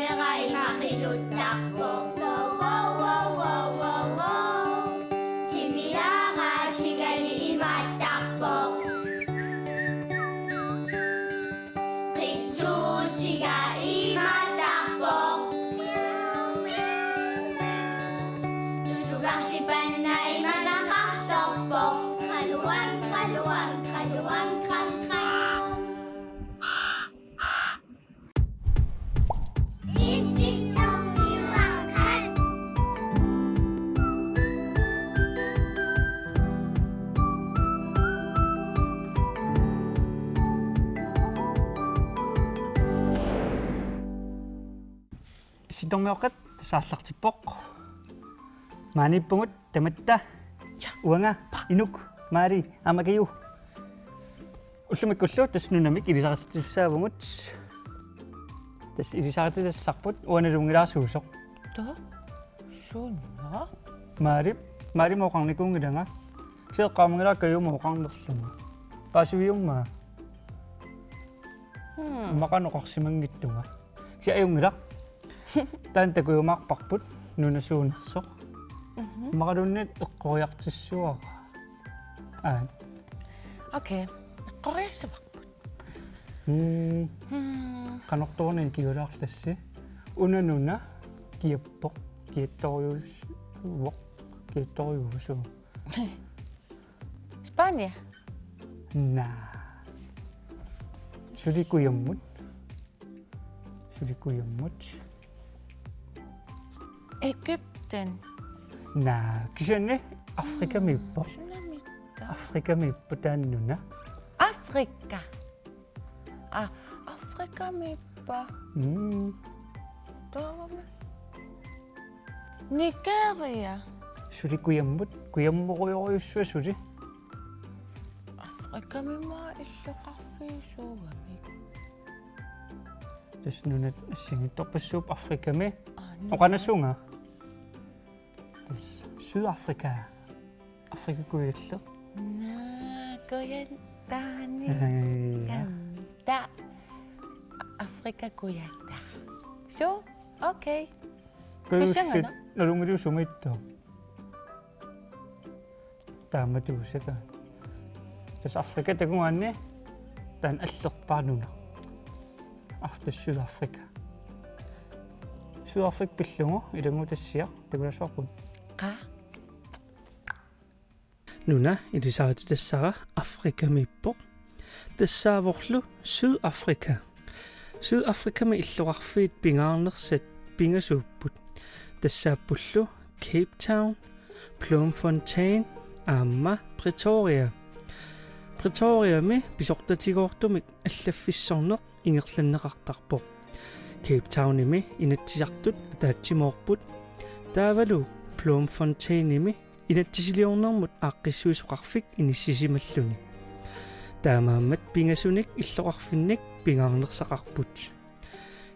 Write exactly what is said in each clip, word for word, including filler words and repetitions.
Qeqqeraa imaqiluttarpoq. Timiaraatigali imaattarpoq. Qitsuutiga imaattarpoq. Tutugarsipanna imanaqarsorpoq. Qaluang, qaluang, qaluang, qang, qang. Sittormioqqat saallartippoq. Maaniippugut tamatta. Uanga Inuk, Maali aamma Kaju. Ullumikkullu tassa nunamik ilisarititussaavagut. Tassa ilisarititassavarput uanga nalunngilara suusoq. Tassa suna? Maali, Maalimut oqarnikuunngilanga. Kisianni eqqaamanngilara Kajumut oqarnerlunga. Paasiviummaa? Hmm. Immaqa oqarsimanngitsunga. Kisianni ajunngilaq. Taanna takujumaarparput nunasuunersoq. Mhm. Immaqaluunniit eqqoriartussavara. Aa. Okay. Eqqoriassavarput. Mm. Hmm. Qanortooruna ikiulaarlassi? Una nuna kiappoq, kiattorujuuvoq, kiattorujuusuuvoq. Spania. Naa. Suli kujammut. Suli kujammut. Egypten. Naa, kisianni Afrikamiippoq. Mm, sunamitta. Afrikamiippoq taanna nuna. Afrika. Ah, Afrikamiippa. Mm. Taavami. Nigeria. Suli kujammut, kujammurujorujussua suli. Afrikamimmaa illoqarfiusuugamik. Tassa nunat assigiinngitsorpassuupput Afrikami. Aa, nuna. Oqarnassuunga? Tassa Sydafrika. Afrika kujalleq. Naa, kujattaani. Aa. Kamta. Afrika kujataa. So, okay. Kajussi. Tussangana. Nalunngiliuk sumiittoq? Taamatuusakka. Tassa Afrika takugaanni taanna allerpaaq nuna. Af-, tassa Sydafrika. Sydafrika pillugu ilanngutassiaq takulassuarput. Qaa? Nuna ilisarititassara Afrikamiippoq. Tassaavorlu Sydafrika. Sydafrikami illoqarfiit pingaarnersat pingasuupput. Tassaappullu Cape Town, Bloemfontein aamma Pretoria. Pretoriami pisortatigoortumik allaffissorneq ingerlanneqartarpoq. Cape Townimi Inatsisartut ataatsimoorput. Taavalu Bloemfonteinimi inatsisiliornermut aaqqissuisoqarfik inissisimalluni. Taamaammat pingasunik illoqarfinnik pingaarnersaqarput.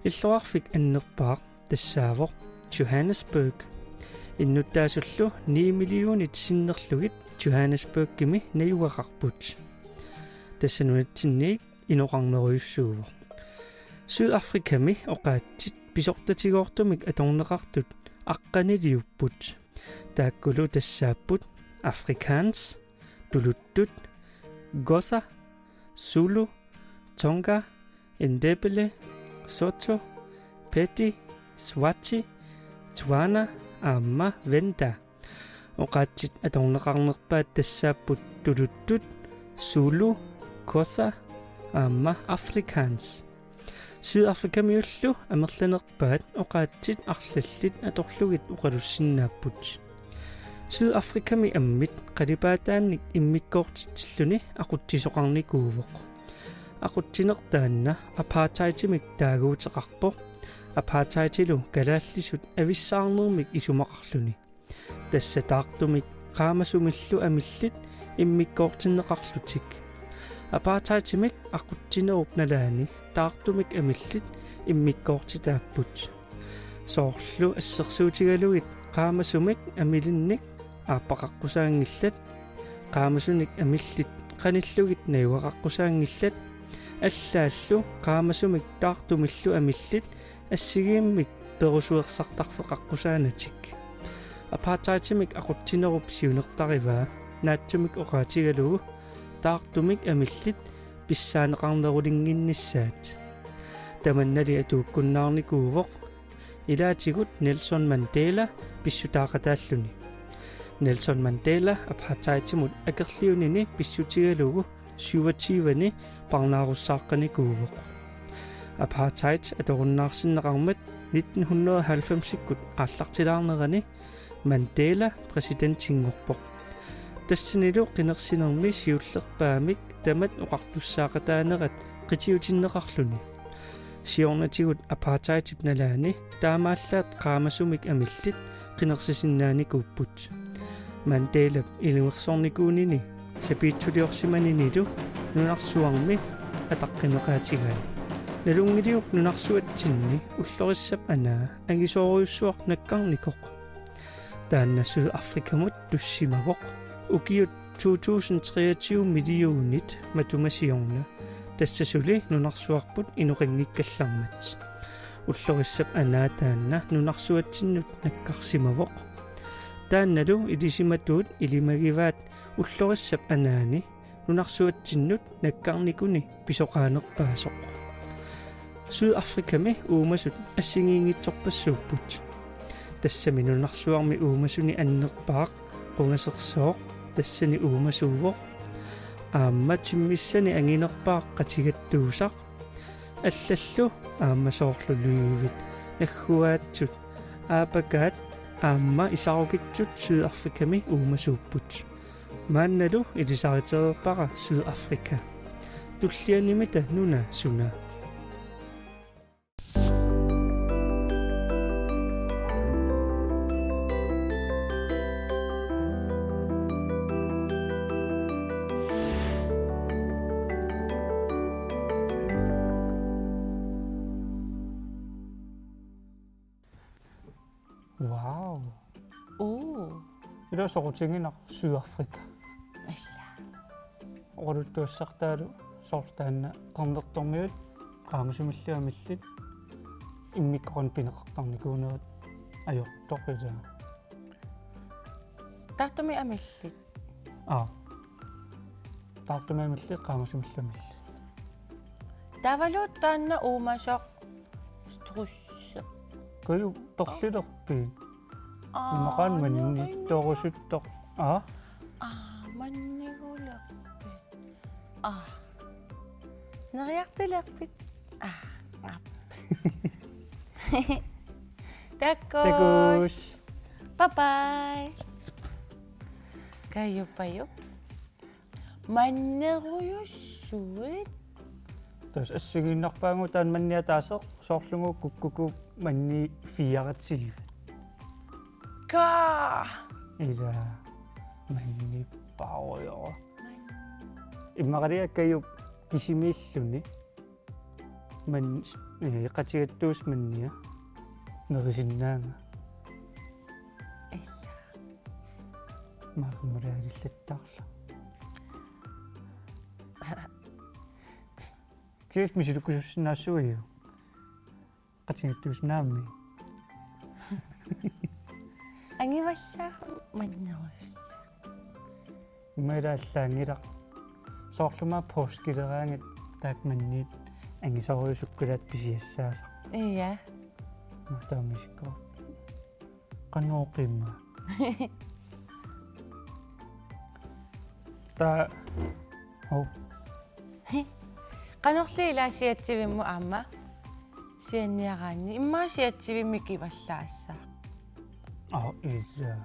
Illoqarfik annerpaaq tassaavoq Johannesburg. Innuttaasullu ni millionit sinnerlugit Johannesburgimi najugaqarput. Tassa nunatsinniit inoqarnerujussuuvoq. Sydafrikami oqaatsit pisortatigoortumik atorneqartut aqqaniliupput. Taakkulu tassaapput Afrikaans, Tuluttut, Xhosa, Zulu, Tsonga, Ndebele, Sotho, Pedi, Swathi, Tswana aamma Venda. Oqaatsit atorneqarnerpaat tassaapput Tuluttut, Zulu, Xhosa aamma Afrikaans. Sydafrikamiullu amerlanerpaat oqaatsit arlallit atorlugit oqalussinnaapput. Sydafrikami ammit qalipaataannik immikkoortitsilluni aqutsisoqarnikuuvoq. Aqutsineq taanna apartheidimik taaguuteqarpoq. Apartheidilu kalaallisut avissaarnermik isumaqarluni. Tassa taartumik qaamasumillu amillit immikkoortinneqarlutik. Apartheidimik aqutsinerup nalaani taartumik amillit immikkoortitaapput. Soorlu assersuutigalugit qaamasumik amilinnik aappaqaqqusaanngillat, qaamasunik amillit qanillugit najugaqaqqusaanngillat, Allaallu qaamasumik taartumillu amillit assigiimmik perusuersartarfeqaqqusaanatik. Apartheidimik aqutsinerup siunertarivaa naatsumik oqaatigalugu taartumik amillit pissaaneqarnerulinnginnissaat. Tamannali atuukkunnaarnikuuvoq, ilaatigut Nelson Mandela pissutaaqataalluni. Nelson Mandela apartheidimut akerliunini pissutigalugu syvogtyve-ni parnaarussaaqqanikuuvoq. Apartheid atorunnaarsinneqarmat nitten hundrede og halvfems-ikkut aallartilaarnerani Mandela præsidentinngorpoq. Tassanilu qinersinermi siullerpaamik tamat oqartussaaqataanerat qitiutinneqarluni. Siornatigut apartheidip nalaani taamaallaat qaamasumik amillit qinersisinnaanikuupput. Mandelap ilungersornikuunini sapiitsuliorsimaninilu nunarsuarmi ataqqineqaatigai. Nalunngiliuk nunarsuatsinni ullorissap anaa angisoorujussuaq nakkarnikoq? Taanna Sydafrikamut tussimavoq. Ukiut to tusind treogtyve millionit matuma siorna, tassa suli nunarsuarput inoqanngikkallarmat. Ullorissap anaa taanna nunarsuatsinnut nakkarsimavoq. Taannalu ilisimatuut ilimagivaat ullorissap anaani nunarsuatsinnut nakkarnikuni pisoqaanerpaasoq. Sydafrikami uumasut assigiinngitsorpassuupput. Tassami nunarsuarmi uumasuni annerpaaq qungasersooq, tassani uumasuuvoq. Aamma timmissani anginerpaaq qatigattuusaq. Allallu aamma soorlu løvit, nagguaatsut, aapakaat aamma isarukitsut Sydafrikami uumasuupput. Maannalu ilisaritereerpara Sydafrika. Tullianimita nuna suna? Wow. Oo. Ila soqutiginaq Sydafrika. Alla. Oqaluttuassartaalu soorlu taanna Qernertormiut qaamasumillu amillit immikkoq qanoq pineqartarnikuunerat ajortoq ila. Taartumik amillit. Aa. Taartumik amillit qaamasumillu amillit. Taavalu taanna uumasoq strudse. Kaju perlilerpit? Aa, immaqa mannittorusuttoq. Aa? Aa, mannigulerpit. Aa. Neriartulerpit? Aa, aap. Takuss. Takuss. Bye bye. Kaju Paju. Mannerujussuit. Tassa assigiinnarpaagu taanna manni ataaseq soorlugu kukkuku manni fireogtyve. Kaa! Ila manni parujo. Immaqalia Kajup kisimiilluni. Man, eh, qatigattuusoq mannia nerisinnaanga. Ila. Maarmulaarillattarlu. Kiis misilukkusussinnaassuiu. Qatigattuusoq naammi. Angivallaaq mannerujussuaq. Immaqa allaanngilaq. Soorlu aamma påskileraangat taakku manniit angisoorujussuit sukkulaat pisiassaasarput. Ija. Taammisikkoq. Qanoq immaqa. Taa. Hov. Qanorli ila siatsivimmut aamma sianniaraanni. Immaqa siatsivimmik kivallaassaaq. Aa, ila.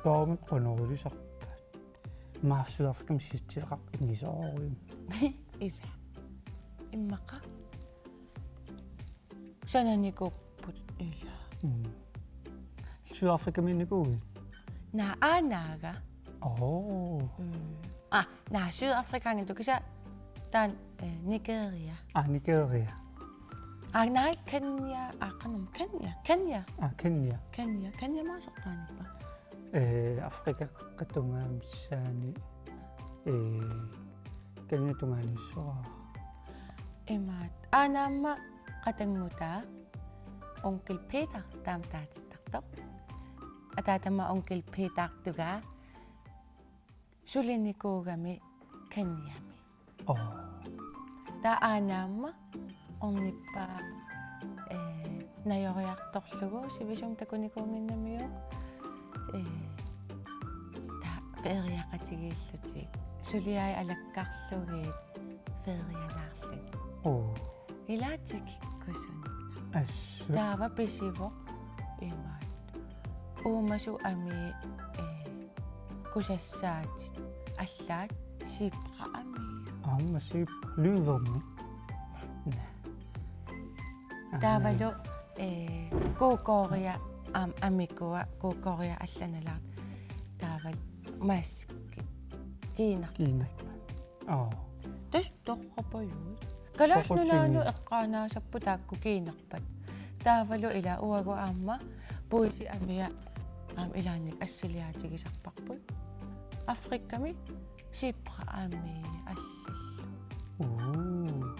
Taamik qanoq ilisarpaat. Maassuarfik siatsiveqarpoq ingisoorujum. Ila. Immaqa. Sananikuupput ila. Mm. Sydafrikamiinnikuuit? Naa, aa, naaga. Oo. Mm. Aa, naa, Sydafrikaanngitsoq kisianni taanna, eh, Nigeria. Aa, Nigeria. Aa, naa, Kenya, aa, qanoq, Kenya, Kenya. Aa, Kenya. Kenya, Kenya maasortaanippa. Eh, Afrika qeqqata tungaanut missaani, eh, Taanna tungaanissavara. Imaat. Aana aamma qatanngutaa Onkel Peter taama taatittartoq. Ataatama Onkel Petertugaa sulinikuugami Kenyami. Oo. Taava aana aamma ornippaa, ee, najoriartorlugu sivisumik takunikuunnginnamiuk. Ee, taava feriaqatigiillutik. Suliai alakkarlugit ferialaarlugit. Oo. Ilaa tikikkusunnaq. Assut. Taava pisivoq imaattoq. Uumasut amii, ee, kusassaatit allaat zebra amii. Aamma zebra, løvemi. Naa. Taavalu, ee, kuukooria am-, amikua, kuukooria allanalaartut. Taavalu maskit. Kiinnarput. Kiinnarput. Oo. Tassa torrapajuit. Kalaallit Nunaannut eqqaanaasapput taakku kiinnarpat. Taavalu ila uagut aamma puisit amia aamma ilaannik assiliaatigisarparput. Afrikami zebra amii allallu. Oo.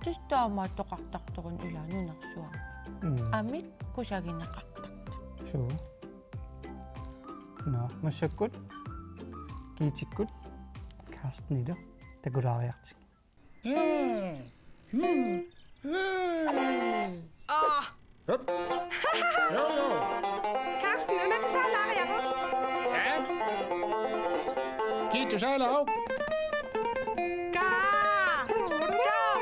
Tassa taamaattoqartartoruna ila nunarsuarmi. Mm. Amit kusagineqartartut. Suu. Nå, massakkut Gittekuup Carstenilu takulaariartigu. Mm. Mm. Mm. Ah. Hup. Jo, jo. Carsten, una tusaalaariaruk? Ja. Kii tusaalaaruk? Kaa. Kaa.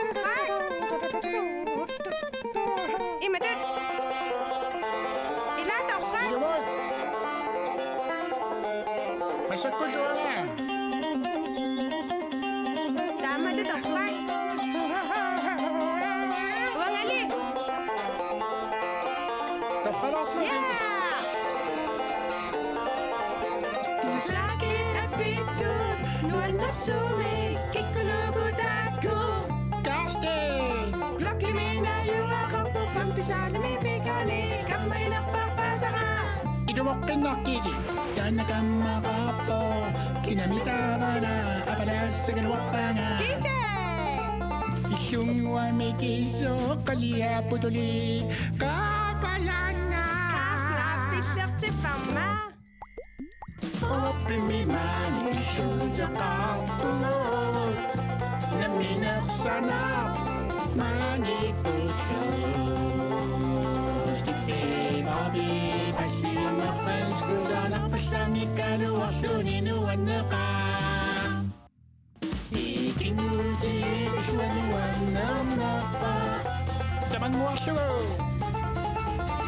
Imatut. Ilaa torrak. Ilumoorpoq. Massakkut uanga. Taamatut torrak. Uangali. Torralaarsuaq. Ja. Tusaakit apittut nuannersuumik kikkut uku taakku. Carsten! Blokkimi najugaqarpoq femte saalimi pikkani kammaginerpaasara. Ilumoqqinnaqqiti. Taanna kammaqarpoq. Kinami taavana apalaassagalorpaanga. Kite! Illunnguami kiisoq qaliapputuli qaapalanga. Carsten, aappillertipparma. Oppimi maani suuteqarpugut. Nammineq sanaq maani pulluusti. Fibabi passiinnarpasku sanarpallamik kaluarluni nuanneqaaq. Ikinnguutigilluanuannarnerpa. Tamannguarlugu.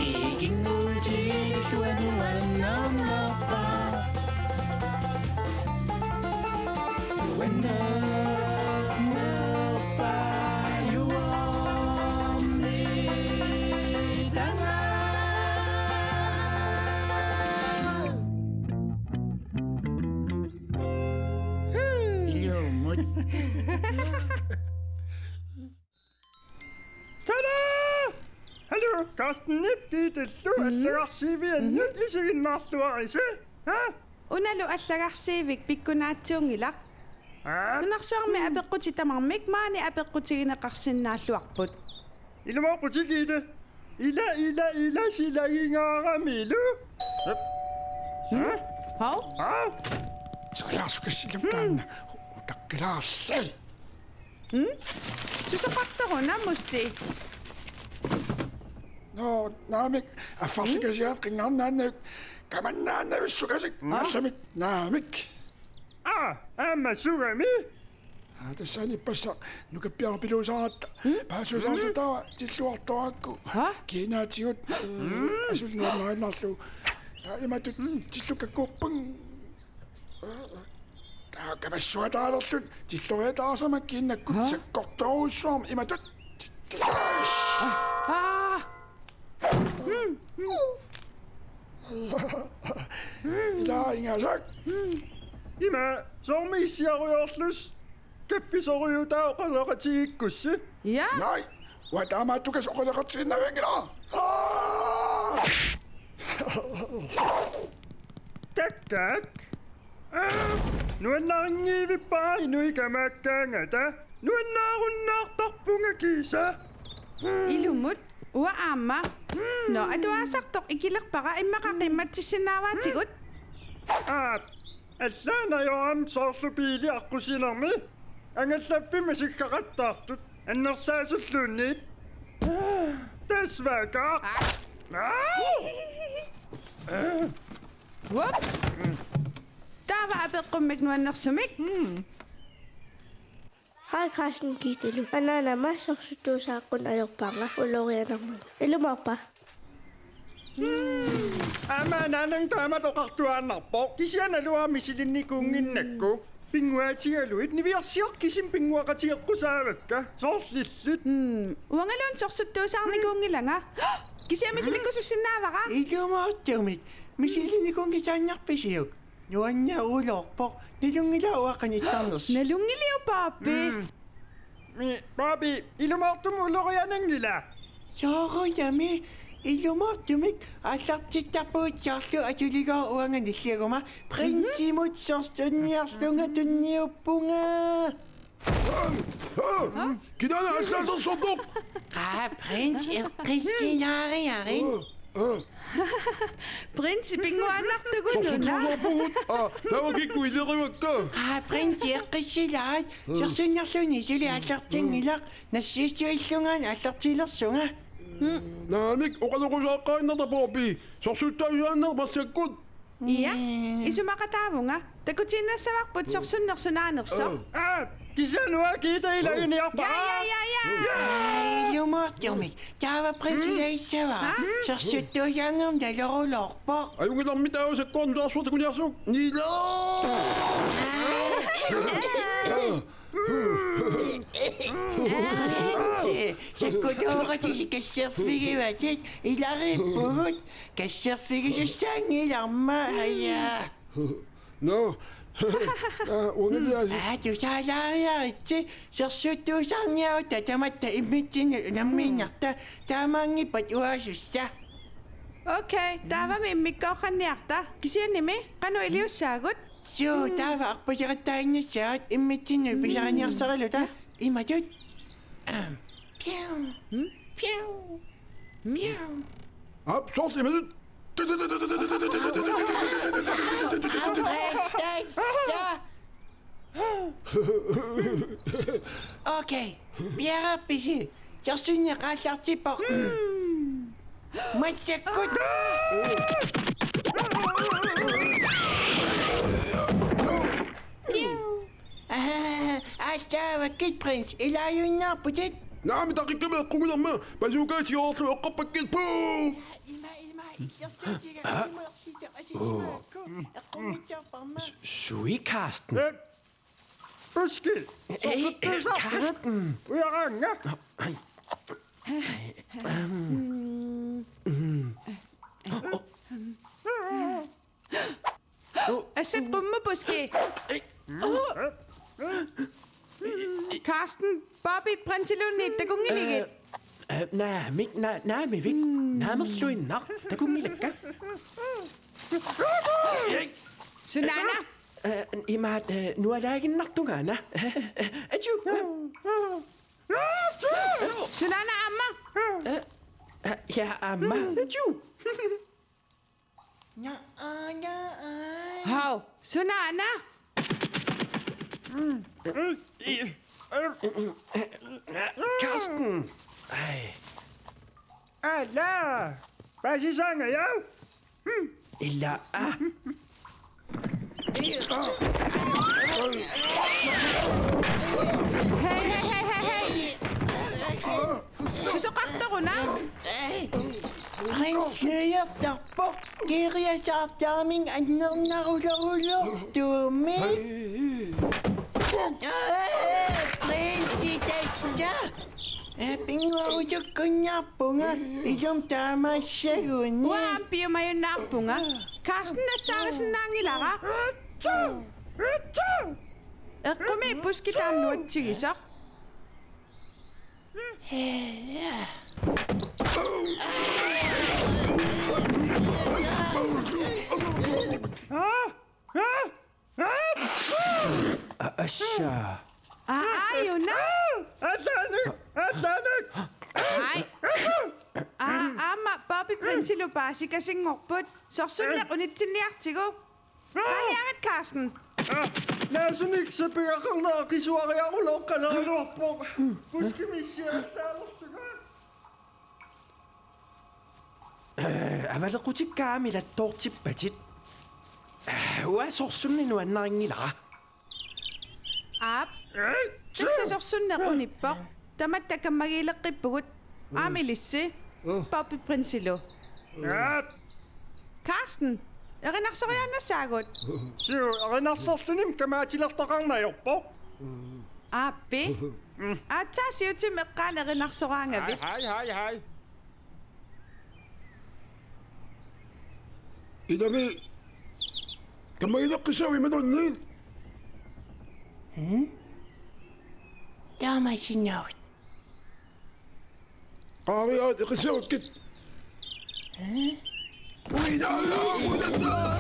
Ikinnguutigilluanuannarnerpa. Nuannerpa juormi tanga. Ilummut. Tada! Hallo, Carstenip Gittelu. Mm. Allagarsiiviannut isiginnaarluarisi. Ha? Unalu allagarsiivik pikkunaatsuunngilaq. Aa? Nunarsuarmi apeqqutit tamarmik maani apeqqutigineqarsinnaalluarput. Ilumoorputit Gitte. Ila, ila, ila silagingaaramilu. Hov? Hov? Teriarsukassillugu taanna. Utaqqilaarli. Susoqartoruna, Musti? Nå, naamik, affarlikasiaq qinngarnaannaavik, kamannaannaavik sukasik, allamik, naamik. Aa, aamma sugami? Aa, tassani ippassaq nukappiarpiluusaaratta. Paasuusaarluta tilluartoraakku. Ha? Kiinaatigut, ee, asuli nuannariinnarlugu. Aa, imatut tillukakkuupput. Aa, taa kamassuataalerluni tilloriataarsama kiinnakkut sakkortoorujussuarmik imatut. Aa! Ilaa ingasak. Ima, soormi issiarujoorlusi? Kaffisorujuutaa oqaloqatigiikkussi? Ja. Nej, uanga taamaattukkut oqaloqatigiinnavianngilaq. Aa! Kak, kak. Nuannarinngivippara inuit kamaakkaangata. Nuannaarunnaartarpunga kiisa. Ilumut, uanga aamma. Nå, atuaasartoq ikilerpara, immaqa qimmattissinnaavaatigut. Aap, allaanajoram soorlu biili aqqusinermi angallaffimmi sikkaqattaartut annersaasulluunniit. Tasvaakaq. Whoops! Taava apeqqummik nuannersumik. Hej Carsten, Gitte-lu. Anaanama sorsuttuusaaqqunik ajorpaanga ulorianarmanga. Ilumoorpa? Aamma anaanannga taamatut oqartuaannarpoq. Kisianni naluara misilinnikuunnginnakku. Pinnguaatigalugit niviarsiortut kisimik pinnguaqatigeqqusaavakka. Soorlu illit. Mm. Uangaluunniit sorsuttuusaarnikuunngilanga. Kisianni misilikkusussinnaavara. Ilumoortumik. Misilinnikuunngisaannarpisiuk? Nuannaarulorpoq. Nalunngilara uanga qanittarnersoq. Nalunngiliuk, Bobby? Mm. Mi, Bobby, ilumoortumik uloriananngila. Soorunami, ilumoortumik aallartittarpugut soorlu atuligooq uanga nillaguma prinsimut sorsunniarlunga tunniuppunga. Kinaana aallartersortoq? Qaa, prins eqqissilaariarit. Prinsi pinnguaannartugut una. Sorsuttuusaarpugut. Aa, taava kikkut ilerivakka? Qaa, prinsi eqqissilaarit. Sorsunnerluni suli aallartinngilaq. Nassiussuillungaana aallartilersunga. Naamik, oqaloqqusaqqaannartarpoq Bobby. Sorsuttuusaanneq massakkut. Ja, isumaqataavunga. Takutiinnassavarput sorsunneq sunaanersoq. Aa, kisianni uanga Gitte ilaginiarpara. Ja, ja, ja, ja. Aa, ilumoortumik. Taava prinsi ilagissavara. Sorsuttuusaanngimmat nalorulorpoq. Ajunngilarmi taava sakkortunerarsuaq takuniarsiuk. Nilo! Prinsi, sakkutooqatilik kasserfigivatit, ilariippugut, kasserfigisussaanngilarma, aja. Nå. Aa, uaniliasi. Aa, tusaalaariaritsi, sorsuttuusaarniarutta tamatta immitsinnut unammiinnarta, taamaanngippat uaasussa. Okay, taavami immikkoorniarta. Kisiannimi, qanoq iliussaagut? Suu, taava arpasiqattaaginnassavat immitsinnut pisariniarsaraluta. Imatut. Piu. Piu. Piu. Aap, soorlu imatut. Okay, piareerpisi? Sorsunneq aallartippoq. Massakkut. Aa, aallaavikkit, prins, ilaajunnaarputit. Naamik, taqikkami eqqunngilarma, bazooka tigoorlu eqqorpakkit. Puu! Ilma, ilma, illersuutiga, ilma, ersita, asisimaakku, eqqunngitsoorparma. Sui, Carsten. Puski. Ei, sorsuttuusaartugut. Carsten. Ujaraannga. Ai. Assut qummut, Puski. Carsten, Bobby, prinsiluunniit takunngiligit? Ee, ee, naamik, na-, naamivik, naamerluinnaq, takunngilakka. Sunaana? Ee, imaat, ee, nualaaginnartungaana. Atiu. Sunaana aamma? Ee, ee, ja, aamma. Atiu. Naa, aa, naa, aa. Hau, sunaana? Carsten. Ai. Ala, paasisaanngajau? Ila, aa. Hej, hej, hej, hej, hej. Susoqartoruna? Rinsiujartarpoq, kiriasaartarmik annernerulorulortuumik. Aa, prinsi tassa. Ee, pinnguarusukkunnarpunga, ilumut taamaassaguni. Uanga piumajunnaarpunga. Carsten nassaarisinnaanngilara. Eqqumiippusi taanna nuatsigisoq. Assa. Aa, aajuna. Aallaannik, aallaannik. Ai. Aa, aamma Bobby Prince-ilu paasikasinngorput. Sorsunneq unitsinniartigu. Qaaniarit, Carsten. Naasunik sapigaqarnera qisuariarulooqqalaaraluarpoq. Puskimissiassaalersuga. Avalequtikka aamma ilattoortippatit. Uanga sorsunneq nuannarinngilara. Aap. Tassa sorsunneq unippoq. Tamatta kammagiileqqippugut. Aamma ilissi. Bobby Prince-ilu. Aap. Carsten, erinarsoriaannassaagut? Suu, erinarsorluni kamaatilertoqarneq ajorpoq. Aappi. Aatsaat siutima eqqaani erinarsoraangavit. Hai, hai, hai, hai. Ilami kammagileqqissaagut imaluunniit. Hmm? Taamaasinnaavit. Qaariaat eqissavakkit. Ui, naa, naa, naa.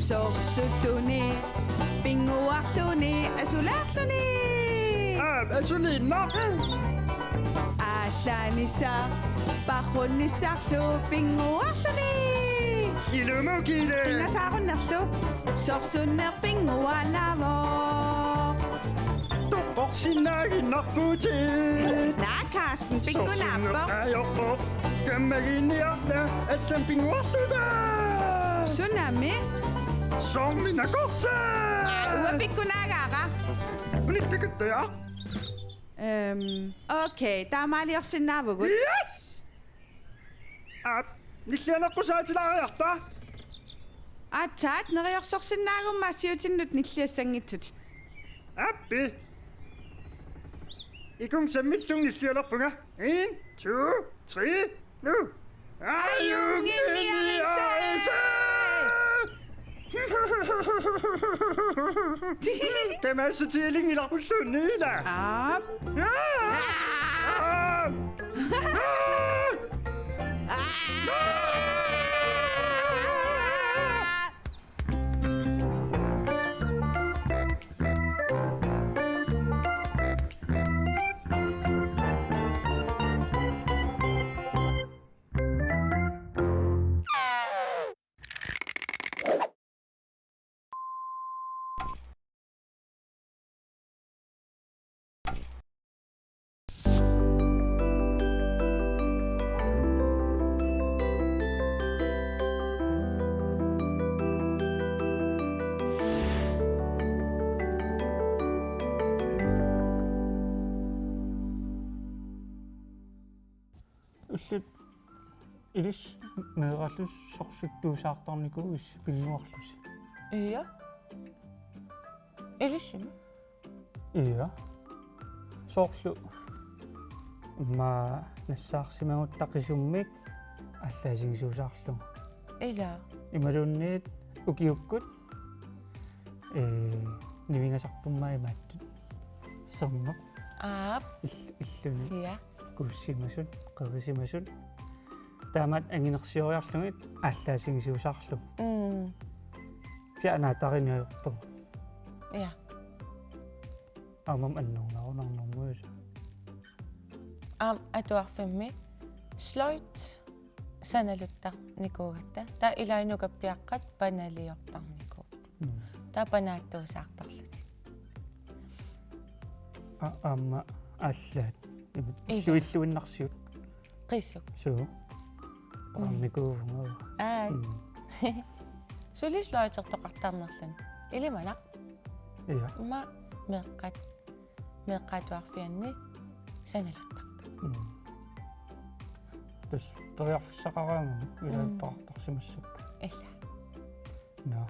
Sorsulluni, pinnguarluni, asulaarluni. Aa, asuliinnaq. Aallaanissaq, paarrunnissarlu, pinnguarluni. Ilumut kile. Pingasaarunnerlu, sorsunneq pinnguaannavoq. Toqqorsinnaaginnarputit. Naa, Carsten, pikkunaappoq. Sorsunneq ajorpoq. Kammagiinniarta, allamik pinnguarluta. Sunami? Soormi nakorsaa. Uanga pikkunaagaara. Unik pikkuttaja. Ehm, okay, taamaaliorsinnaavugut. Yes! Aap, nillianeqqusaatilaariarta. Aatsaat neriorsorsinnaagummi assiutinnut nilliassanngitsutit. Aappi. Ikung sammillunga nillialerpunga. En, to, tre, nu. Ajunngilliarisai! Kamaassutiilinngilarpulluunniit ila. Aap. Aa! Aa! Ullut ilissi meeraallusi sorsuttuusaartarnikuuvusi pinnguarlusi. Ia. Ilissimi? Ia. Soorlu immaqa nassaarsimagutta qisummik aallaasigisuusaarlugu. Ila. Imaluunniit ukiukkut, ee, nivingasarpummaa imaattut. Sermeq. Aap. Ill-, illuni. Ia. Kuussimasut, qerisimasut. Taamaat anginersioriarlugit aallaasigisuusaarlugu. Mm. Kisianni anaatarini ajorpagut. Ia. Aammami annerunarunarnermut. Aamma atuarfimmi sløjd sanaluttarnikuugatta. Taava ilaat nukappiaqqat panaliortarnikuupput. Mm. Taava panaattuusaartarlutik. A-, aamma aallaat. Ima. Ila. Illuilluinnarsiut. Qisuk. Suu. Mm. Paarnikuuvunga. Aap. Mm. Suli sløjdertoqartarnerluni. Ilimanaq. Ia. Immaqa meeqqat. Meeqqat atuarfianni sanaluttarput. Mm. Tassa periarfissaqaraangamik ilaa. Mm. Paartarsimassapput. Ila. Nå.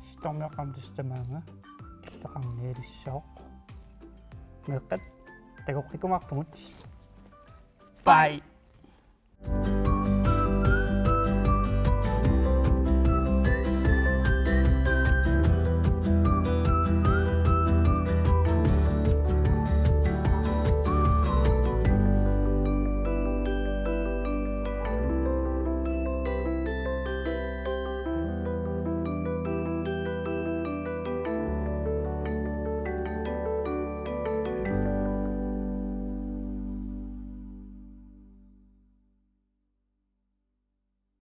Sittarmiaqqaami tassa tamaanga killeqarnialissooq. Meeqqat takoqqikkumaarpugut. Bye.